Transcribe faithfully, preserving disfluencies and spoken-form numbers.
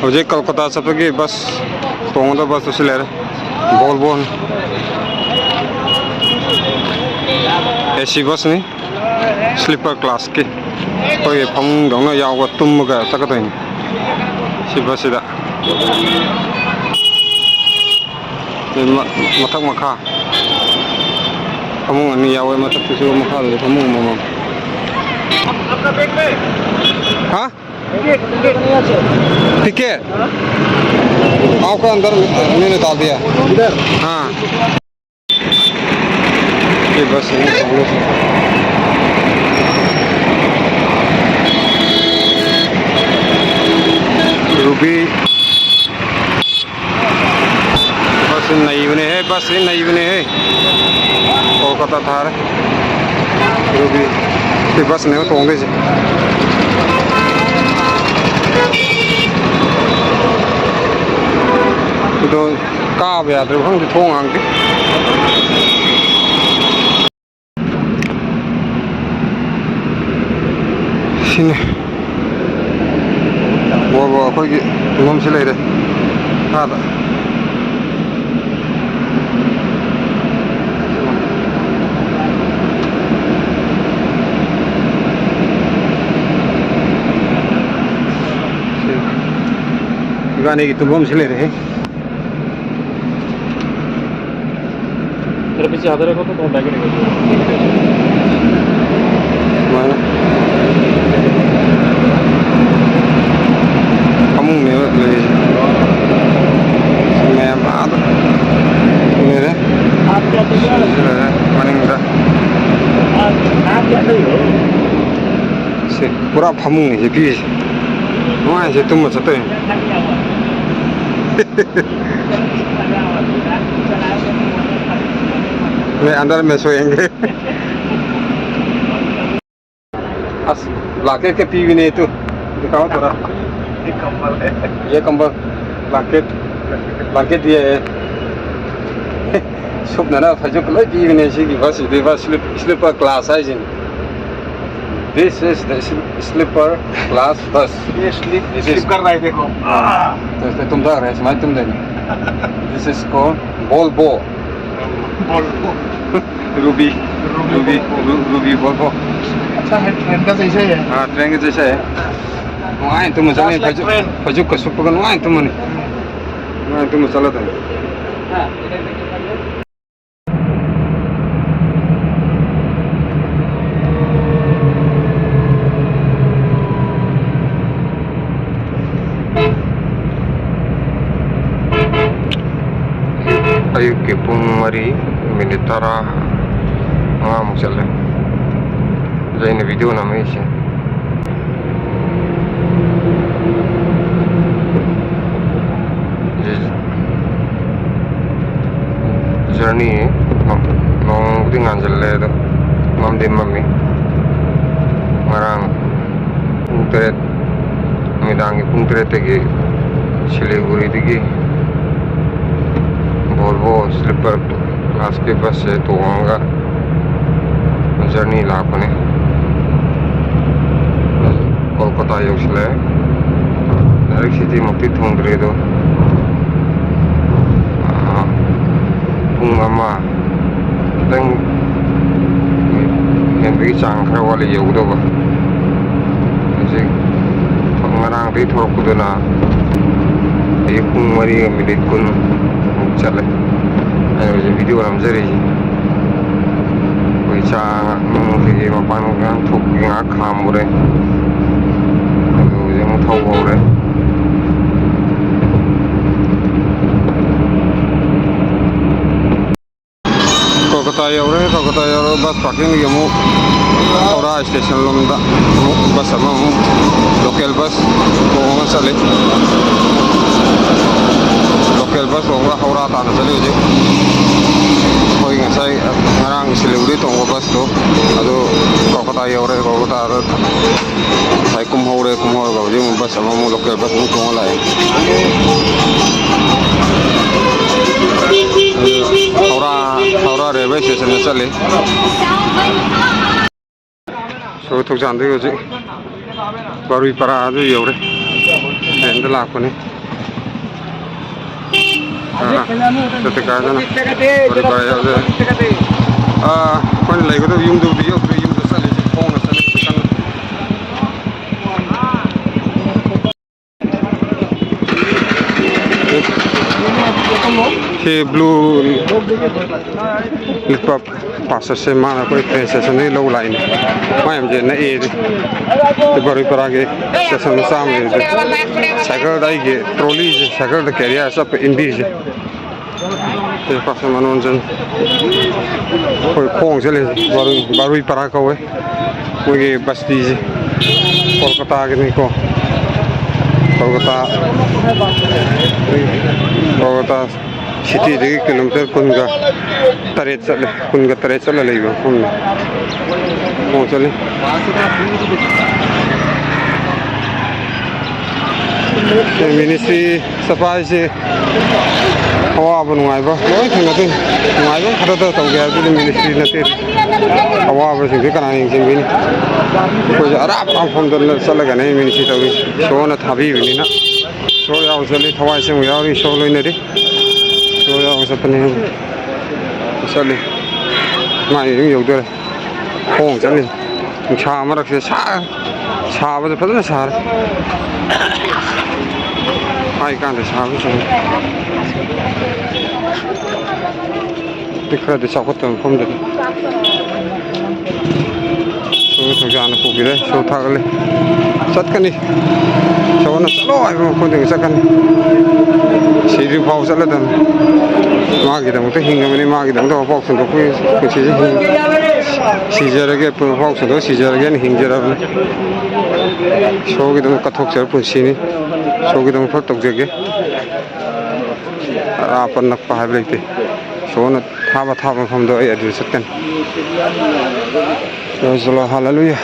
ꯍꯧꯖꯤꯛ ꯀꯜꯀꯇꯥ ꯆꯠꯄꯒꯤ ꯕꯁ ꯇꯣꯡꯒꯗꯕ ꯕꯁꯇꯨ ꯁꯤ ꯂꯩꯔꯦ, ꯕꯣꯜꯕꯣꯟ꯫ ꯑꯦ ꯁꯤ ꯕꯁꯅꯤ, ꯁ꯭ꯂꯤꯄꯔ ꯀ꯭ꯂꯥꯁꯀꯤ꯫ ꯑꯩꯈꯣꯏꯒꯤ ꯐꯃꯨꯡꯗꯧꯅ ꯌꯥꯎꯕ, ꯇꯨꯝꯃꯒ ꯆꯠꯀꯗꯣꯏꯅꯤ ꯁꯤ ꯕꯁꯁꯤꯗ꯫ ꯁꯤ ꯃ-, ꯃꯊꯛ ꯃꯈꯥ ꯐꯃꯨꯡ ꯑꯅꯤ ꯌꯥꯎꯋꯦ, ꯃꯊꯛꯇꯁꯨ ꯃꯈꯥꯗꯁꯨ ꯐꯃꯨꯡ ꯑꯃꯃꯝ꯫ ꯍꯥ? टिकट? आपका अंदर में निकाल दिया। अंदर? हाँ। ये बस यहीं पहुंचे। रूबी। बस नहीं बने है, बस नहीं बने है। कोलकाता था रे। रूबी। ये बस नहीं तो होंगे जी। तो ꯀꯥꯕ ꯌꯥꯗ꯭ꯔꯕ ꯈꯪꯗꯦ, ꯊꯣꯡ ꯍꯥꯡꯗꯦ꯫ ꯁꯤꯅꯤ꯫ ꯕꯣꯜꯕꯣ ꯑꯩꯈꯣꯏꯒꯤ ꯇꯨꯝꯐꯝꯁꯤ ꯂꯩꯔꯦ꯫ ꯑꯥꯗ꯫ ꯁꯤ ꯏꯕꯥꯅꯤꯒꯤ ꯇꯨꯝꯐꯝꯁꯤ ꯂꯩꯔꯦ꯫ तेरे पीछे आधा रखो तो तुम बैग निकल जाओ। ꯐꯃꯨꯡꯅꯦꯕ ꯂꯩꯔꯤꯁꯦ꯫ ꯃꯌꯥꯝ ꯑꯥꯗ ꯂꯩꯔꯦ꯫ ꯁꯤ ꯂꯩꯔꯦ ꯃꯅꯤꯡꯗ꯫ ꯁꯤ ꯄꯨꯔꯥ ꯐꯃꯨꯡꯅꯤ ꯁꯤ ꯄꯤꯔꯤꯁꯦ꯫ ꯅꯨꯡꯉꯥꯏꯁꯦ ꯇꯨꯝꯕ ꯆꯠꯇꯣꯏꯅꯦ꯫ मैं अंदर में सोएंगे। ꯑꯁ, ꯕ꯭ꯂꯥꯡꯀꯦꯠꯀ ꯄꯤꯕꯅꯦ ꯇꯨ꯫ ꯗꯨꯀꯥꯟ ꯊꯣꯔꯥ꯫ ये कंबल है। ये कंबल, ब्लैंकेट, ब्लैंकेट दिया है। ꯁꯨꯞꯅꯅꯕ ꯐꯩꯖꯨꯞ ꯂꯣꯏ ꯄꯤꯕꯅꯦ ꯁꯤꯒꯤ ꯕꯁꯁꯤꯗꯤ, ꯕꯁ ꯁ꯭ꯂꯤꯞ, ꯁ꯭ꯂꯤꯄꯔ ꯀ꯭ꯂꯥꯁ ꯍꯥꯏꯁꯤꯅꯤ꯫ This is the Sleeper class bus. ये स्लीप, ये स्लीप कर रहा है, देखो। हाँ। तो इसलिए तुम जा रहे हैं, इसमें तुम देने। This is called Volvo. Volvo. Ruby. Ruby. Ruby Volvo. अच्छा है, ट्रेन का जैसा ही है। हाँ, ट्रेन का जैसा है। नुꯡꯉꯥꯏ ꯇꯨꯝꯃ ꯆꯠꯂꯤ꯫ Just like ꯐꯩꯖꯨꯞ, train. ꯐꯩꯖꯨꯞꯀ ꯁꯨꯞꯄꯒ ꯅꯨꯡꯉꯥꯏ ꯇꯨꯝꯃꯅꯤ꯫ ꯅꯨꯡꯉꯥꯏ ꯇꯨꯝꯃ ꯆꯠꯂꯗꯝꯅꯤ꯫ ꯑꯌꯨꯛꯀꯤ ꯄꯨꯡ ꯃꯔꯤ ꯃꯤꯅꯤꯠ ꯇꯔꯥ ꯃꯉꯥꯃꯨꯛ ꯆꯠꯂꯦ꯫ ꯑꯗ ꯑꯩꯅ ꯚꯤꯗꯤꯑꯣ ꯅꯝꯃꯛꯏꯁꯦ꯫ ꯖꯔꯅꯤ ꯅꯣꯡꯕꯨꯗꯤ ꯉꯥꯟꯁꯤꯜꯂꯦ, ꯑꯗꯣ ꯃꯝꯗꯤ ꯃꯝꯃꯤ꯫ ꯉꯔꯥꯡ ꯄꯨꯡ ꯇꯔꯦꯠ, ꯅꯨꯃꯤꯗꯥꯡꯒꯤ ꯄꯨꯡ ꯇꯔꯦꯠꯇꯒꯤ ꯁꯤꯂꯤꯒꯨꯔꯤꯗꯒꯤ ꯚꯣꯜꯚꯣ ꯁ꯭ꯂꯤꯄꯔ ꯀ꯭ꯂꯥꯁꯀꯤ ꯕꯁꯁꯦ ꯇꯣꯡꯉꯒ ꯖꯔꯅꯤ ꯂꯥꯛꯄꯅꯦ꯫ ꯀꯣꯜꯀꯇꯥ ꯌꯧꯁꯤꯜꯂꯛꯑꯦ꯫ ꯗꯥꯏꯔꯦꯛ ꯁꯤꯇꯤꯃꯛꯇꯤ ꯊꯨꯡꯗ꯭ꯔꯤ ꯑꯗꯣ, ꯑꯥ, ꯄꯨꯡ ꯑꯃ ꯈꯤꯇꯪ ꯍꯦꯟꯕꯒꯤ ꯆꯥꯡ ꯈꯔ ꯋꯥꯠꯂꯤ ꯌꯧꯒꯗꯧꯕ꯫ ꯍꯧꯖꯤꯛ ꯉꯔꯥꯡꯗꯒꯤ ꯊꯣꯛꯂꯛꯄꯗꯨꯅ ꯑꯌꯨꯛ ꯄꯨꯡ ꯃꯔꯤꯒ ꯃꯤꯅꯤꯠ ꯀꯨꯟ ꯃꯨꯛ ꯆꯠꯂꯦ꯫ ꯑꯩꯅ ꯍꯧꯖꯤꯛ ꯚꯤꯗꯤꯑꯣ ꯅꯝꯖꯔꯤꯁꯤ꯫ ꯑꯩꯈꯣꯏ ꯆꯥ ꯅꯨꯡ ꯀꯩꯀꯩ ꯃꯄꯥꯟ ꯉꯥꯏꯍꯥꯛ ꯊꯣꯛꯄꯒꯤ ꯉꯥꯏꯍꯥꯛ ꯈꯥꯝꯃꯨꯔꯦ꯫ ꯑꯗꯨ ꯍꯧꯖꯤꯛ ꯑꯃꯨꯛ ꯊꯧꯕ ꯍꯧꯔꯦ꯫ ꯀꯣꯜꯀꯇꯥ ꯌꯧꯔꯦ꯫ ꯀꯣꯜꯀꯇꯥ ꯌꯧꯔꯒ ꯕꯁ ꯄꯥꯔꯀꯤꯡꯗꯒꯤ ꯑꯃꯨꯛ ꯍꯧꯔꯥ ꯁ꯭ꯇꯦꯁꯟ ꯂꯣꯝꯗ ꯑꯃꯨꯛ ꯕꯁ ꯑꯃꯃꯨꯛ, ꯂꯣꯀꯦꯜ ꯕꯁ ꯇꯣꯡꯉꯒ ꯆꯠꯂꯤ꯫ ꯂꯣꯀꯦꯜ ꯕꯁ ꯇꯣꯡꯉꯒ ꯍꯧꯔꯥ ꯇꯥꯟꯅ ꯆꯠꯂꯤ ꯍꯧꯖꯤꯛ꯫ ꯑꯩꯈꯣꯏ ꯉꯁꯥꯏ ꯉꯔꯥꯡ ꯁꯤꯂꯤꯒꯨꯔꯤ ꯇꯣꯡꯕ ꯕꯁꯇꯣ ꯑꯗꯨ ꯀꯣꯜꯀꯇꯥ ꯌꯧꯔꯦ꯫ ꯀꯣꯜꯀꯇꯥꯗ ꯉꯁꯥꯏ ꯀꯨꯝꯍꯧꯔꯦ꯫ ꯀꯨꯝꯍꯧꯔꯒ ꯍꯧꯖꯤꯛ ꯑꯃꯨꯛ ꯕꯁ ꯑꯃꯃꯨꯛ, ꯂꯣꯀꯦꯜ ꯕꯁ ꯑꯃꯨꯛ ꯇꯣꯡꯉ ꯂꯥꯛꯑꯦ꯫ ꯍꯧꯔꯥ, ꯍꯧꯔꯥ ꯔꯦꯜꯋꯦ ꯁ꯭ꯇꯦꯁꯟꯗ ꯆꯠꯂꯤ꯫ ꯁꯣ ꯊꯣꯛꯆꯥꯟꯗꯒꯤ ꯍꯧꯖꯤꯛ ꯕꯥꯔꯨꯏ ꯄꯔꯥ ꯑꯗꯨ ꯌꯧꯔꯦ꯫ ꯇ꯭ꯔꯦꯟꯗ ꯂꯥꯛꯄꯅꯤ꯫ ꯑꯥ, ꯆꯠꯇ ꯀꯥꯗꯅ ꯕꯥꯔꯨꯏ ꯄꯔꯥ ꯌꯧꯔꯦ꯫ ꯑꯥ, ꯑꯩꯈꯣꯏꯅ ꯂꯩꯒꯗꯕ ꯌꯨꯝꯗꯨꯕꯨꯗꯤ ꯌꯧꯗ꯭ꯔꯤ, ꯌꯨꯝꯗ ꯆꯠꯂꯤꯁꯦ ꯈꯣꯡꯅ ꯆꯠꯂꯤꯁꯦ ꯀꯟꯅ꯫ ꯁꯤ ꯕ꯭ꯂꯨ ꯂꯤꯠꯄ ꯄꯥꯁꯇꯔꯁꯦ ꯃꯥꯅ ꯑꯩꯈꯣꯏ ꯇ꯭ꯔꯦꯟ ꯁ꯭ꯇꯦꯁꯟꯗꯒꯤ ꯂꯧ ꯂꯥꯛꯏꯅꯦ꯫ ꯃꯥ ꯌꯥꯝ ꯅꯛꯑꯦ꯫ ꯕꯥꯔꯨꯏ ꯄꯔꯥꯒꯤ ꯁ꯭ꯇꯦꯁꯟ ꯃꯆꯥ ꯑꯃ ꯂꯩꯕꯁꯦ꯫ ꯁꯥꯏꯀꯜꯗ ꯑꯩꯒꯤ ꯇ꯭ꯔꯣꯂꯤꯁꯦ, ꯁꯥꯏꯀꯜꯗ ꯀꯦꯔꯤꯌꯔ ꯆꯠꯄ ꯏꯟꯕꯤꯁꯦ꯫ ꯁꯤ ꯄꯥꯁꯇꯔ ꯃꯅꯣꯟꯖꯟ꯫ ꯑꯩꯈꯣꯏ ꯈꯣꯡ ꯆꯠꯂꯤꯁꯦ ꯕꯥꯔꯨꯏ, ꯕꯥꯔꯨꯏ ꯄꯔꯥ ꯀꯧꯋꯦ꯫ ꯃꯣꯏꯒꯤ ꯕꯁꯇꯤꯁꯦ ꯀꯣꯜꯀꯇꯥꯒꯤꯅꯤꯀꯣ꯫ ꯀꯣꯜꯀꯇꯥ, ꯀꯣꯜꯀꯇꯥ ꯁꯤꯇꯤꯗꯒꯤ ꯀꯤꯂꯣꯃꯤꯇꯔ ꯀꯨꯟꯒ ꯇꯔꯦꯠ ꯆꯠꯂꯦ, ꯀꯨꯟꯒ ꯇꯔꯦꯠ ꯆꯠꯂ ꯂꯩꯕ ꯃꯐꯝꯅꯤ꯫ ꯈꯣꯡ ꯆꯠꯂꯤ꯫ ꯃꯤꯅꯤꯁꯇ꯭ꯔꯤ ꯆꯠꯄ ꯍꯥꯏꯁꯦ ꯑꯋꯥꯕ ꯅꯨꯡꯉꯥꯏꯕ ꯂꯣꯏ ꯊꯦꯡꯅꯗꯣꯏꯅꯤ꯫ ꯅꯨꯡꯉꯥꯏꯕ ꯈꯔꯗ ꯇꯧꯒꯦ ꯍꯥꯏꯕꯗꯨꯗꯤ ꯃꯤꯅꯤꯁꯇ꯭ꯔꯤ ꯅꯠꯇꯦ꯫ ꯑꯋꯥꯕꯁꯤꯡꯁꯦ ꯀꯅꯥ ꯌꯦꯡꯁꯤꯟꯕꯤꯅꯤ? ꯑꯩꯈꯣꯏꯁꯦ ꯑꯔꯥꯞꯄ ꯃꯐꯝꯗ ꯆꯠꯂꯒꯅꯦ ꯃꯤꯅꯤꯁꯇ꯭ꯔꯤ ꯇꯧꯔꯤꯁꯦ꯫ ꯏꯁꯣꯔꯅ ꯊꯥꯕꯤꯕꯅꯤꯅ ꯏꯁꯣꯔ ꯌꯥꯎ ꯆꯠꯂꯤ, ꯊꯋꯥꯏ ꯑꯁꯦꯡꯕ ꯌꯥꯎꯔꯤ, ꯏꯁꯣꯔ ꯂꯣꯏꯅꯔꯤ꯫ ꯏꯁꯣꯔ ꯌꯥꯎ ꯆꯠꯄꯅꯦ꯫ ꯆꯠꯂꯤ꯫ ꯃꯥꯏ ꯌꯨꯝ ꯌꯧꯗꯣꯔꯦ꯫ ꯈꯣꯡ ꯆꯠꯂꯤ꯫ ꯅꯨꯡꯁꯥ ꯃꯔꯛꯁꯤꯗ ꯁꯥ-, ꯁꯥꯕꯗ ꯐꯖꯅ ꯁꯥꯔꯦ꯫ ꯍꯥꯏ ꯀꯥꯟꯗ ꯁꯥꯕ ꯁꯥꯔꯦ꯫ ꯈꯔꯗꯤ ꯆꯥꯎꯈꯠꯇꯕ ꯃꯐꯝꯗꯗꯤ꯫ ꯁꯣ ꯊꯧꯖꯥꯅ ꯄꯨꯕꯤꯔꯦ꯫ ꯁꯣ ꯊꯥꯒꯠꯂꯤ꯫ ꯆꯠꯀꯅꯤ꯫ ꯁꯣꯅ ꯆꯠꯂꯣ ꯍꯥꯏꯕ ꯃꯐꯝꯗꯒꯤ ꯆꯠꯀꯅꯤ꯫ ꯁꯤꯗ꯭ꯔꯤ ꯐꯥꯎ ꯆꯠꯂꯗꯕꯅꯤ꯫ ꯃꯥꯒꯤꯗꯃꯛꯇ ꯍꯤꯡꯉꯕꯅꯤ꯫ ꯃꯥꯒꯤꯗꯃꯛꯇ ꯃꯄꯥꯎ ꯁꯟꯗꯣꯛꯄꯒꯤ ꯄꯨꯟꯁꯤꯁꯦ ꯍꯤꯡꯉꯤ꯫ ꯁꯤꯖꯔꯒꯦ, ꯃꯄꯥꯎ ꯁꯟꯗꯣꯛ ꯁꯤꯖꯔꯒꯦꯅ ꯍꯤꯡꯖꯔꯕꯅꯤ꯫ ꯏꯁꯣꯔꯒꯤꯗꯃꯛ ꯀꯠꯊꯣꯛꯆꯕ ꯄꯨꯟꯁꯤꯅꯤ꯫ ꯏꯁꯣꯔꯒꯤꯗꯃꯛ ꯈꯔ ꯇꯧꯖꯒꯦ꯫ ꯑꯔꯥꯞꯄ ꯅꯛꯄ ꯍꯥꯏꯕ ꯂꯩꯇꯦ꯫ ꯏꯁꯣꯔꯅ ꯊꯥꯕ ꯊꯥꯕ ꯃꯐꯝꯗꯣ ꯑꯩ ꯑꯗꯨꯗ ꯆꯠꯀꯅꯤ꯫ Praise the Lord, hallelujah.